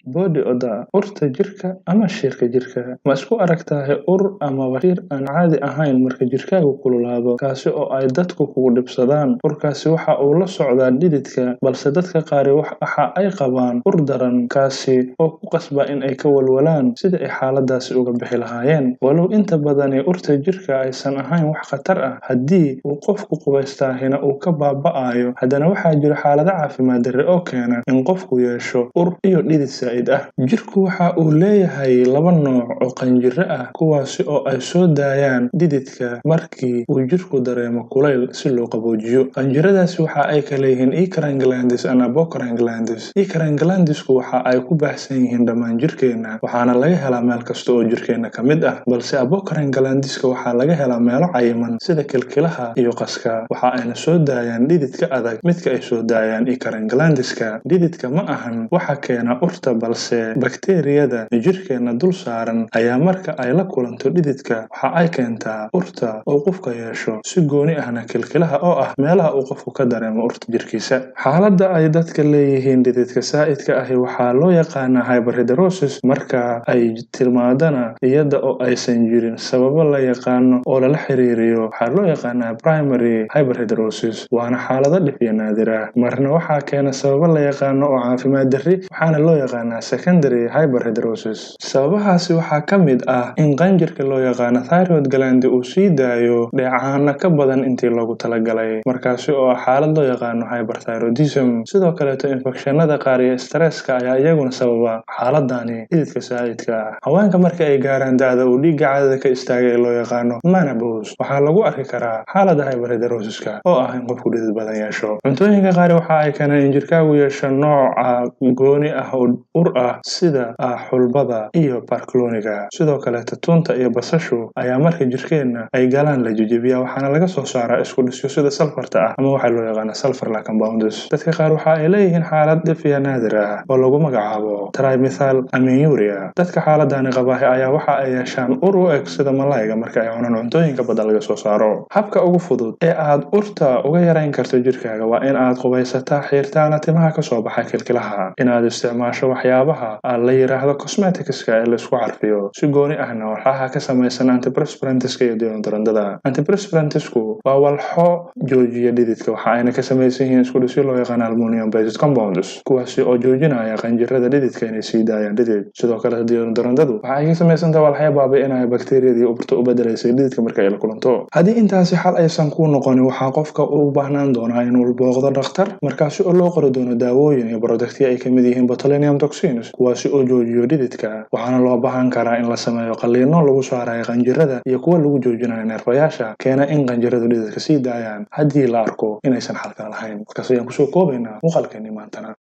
Body odor, urta jirka ama shiirka jirka. Ma isku aragtahay ur ama shiir aan caadi ahayn marka jirkaagu kululaado, kaasi oo ay dadku kugu dhibsadaan? Urkaasi waxa uu la socdaa dhididka, balse dadka qaar waxa ay qabaan ur daran, kaasi oo ku qasba in ay ka walwalaan sidii ay xaaladdaasi uga bixi lahaayeen. Walow inta badani urta jirka aysan ahayn wax khatar ah, haddii uu qofku qubaystaahina uu ka baaba'ayo, haddana waxaa jira xaalado caafimaad darre oo keena in qofku yeesho ur iyo dhidid saa'id ah. Jirku waxa uu leeyahay laba nooc oo qanjirro ah, kuwaasi oo ay soo daayaan dhididka markii uu jirku dareemo kulayl si loo qaboojiyo. Qanjirradaasi waxa ay kala yihiin eccrine glands and apocrine glands. Eccrine glands-ku waxa ay ku baahsan yihiin dhammaan jirkeena, waxaana laga helaa meel kasta oo jirkeena ka mid ah, balse apocrine glands-ka waxaa laga helaa meelo cayiman sida kilkilaha iyo qaska, waxa ayna soo daayaan dhididka adag midka ay soo daayaan eccrine glands-ka. Dhididka ma ahan waxa keena urta, balse bakteeriyada jirkeena dul saaran ayaa marka ay la kulanto dhididka waxa ay keentaa urta uu qofka yeesho, si gooni ahna kilkilaha oo ah meelaha uu qofku ka dareemo urta jirkiisa. Xaaladda ay dadka leeyihiin dhididka saa'idka ahi waxaa loo yaqaanaa hyperhidrosis. Marka ay timaadana iyada oo aysan jirin sababo la yaqaano oo lala xiriiriyo, waxaa loo yaqaanaa primary hyperhidrosis, waana xaalado dhif iyo naadir ah. Marna waxaa keena sababo la yaqaano oo caafimaad darri, waxaana loo yaqaanaa secondary hyperhidrosis. Sababahaasi waxaa ka mid ah in qanjirka loo yaqaano thyroid gland uu sii daayo dheecaanno ka badan intii loogu talagalay, markaasi oo ah xaalad loo yaqaano hyperthyroidism. Sidoo kaleeto, infekshanada qaar iyo stresska ayaa iyaguna sababa xaaladani dhididka saa'idka ah. Haweenka marka ay gaaraan da'da uu dhiigga caadada ka istaagay ee loo yaqaano menopause, waxaa lagu arki karaa xaaladda hyperhidrosiska oo ah in qofku dhidid badan yeesho. Cuntooyinka qaar waxa ay keenaan in jirkaagu yeesho nooca gooni ah oo ur ah, sida xulbada iyo barkalooniga. Sidoo kaleeto, tuunta iyo basashu ayaa marka jirkeenna ay galaan la jejebiyaa, waxaana laga soo saaraa isku dhisyo sida sulfarta ah ama waxaa loo yaqaana sulfur like compounds. Dadka qaar waxa ay leeyihiin xaalad dhif iyo naadir ah oo lagu magacaabo trimethylaminuria. Dadka xaaladani qabaahi ayaa waxa ay yeeshaan ur u eg sida malayga marka ay cunaan cuntooyinka badda laga soo saaro. Habka ugu fudud ee aad urta uga yarayn karto jirkaaga waa in aad qubaysataa, xiirtaana timaha kasoo baxa kilkilaha, inaad isticmaasho waxyaabaha la yiraahdo cosmeticska ee la isku carfiyo, si gooni ahna walxaha ka samaysan antiperspirantiska iyo deodorantada. Antiperspirantisku waa walxo joojiya dhididka, waxa ayna ka samaysan yihiin isku dhisyo loo yaqaan aluminium based compounds, kuwaasi oo joojinaya qanjirada dhididka inay sii daayaan dhidid. Sidoo kale, deodorantadu waxa ay ka samaysantahay walxyo baabi'inaya bakteeriyadii urta u bedelaysay dhididka marka ay la kulanto. Haddii intaasi xal aysan kuu noqonin, waxaa qofka u baahnaan doonaa inuu booqdo dhakhtar, markaasi oo loo qori doono daawooyin iyo productyo ay kamid yihiin botulinum toxins, kuwaasi oo joojiyo dhididka. Waxaana loo baahan karaa in la sameeyo qaliino lagu saarayo qanjirada iyo kuwa lagu joojinayo neerfayaasha keena in qanjiradu dhididka sii daayaan, haddii la arko inaysan xal kale lahayn. Halkaas ayaan kusoo koobaynaa muuqaalkeennii maantana.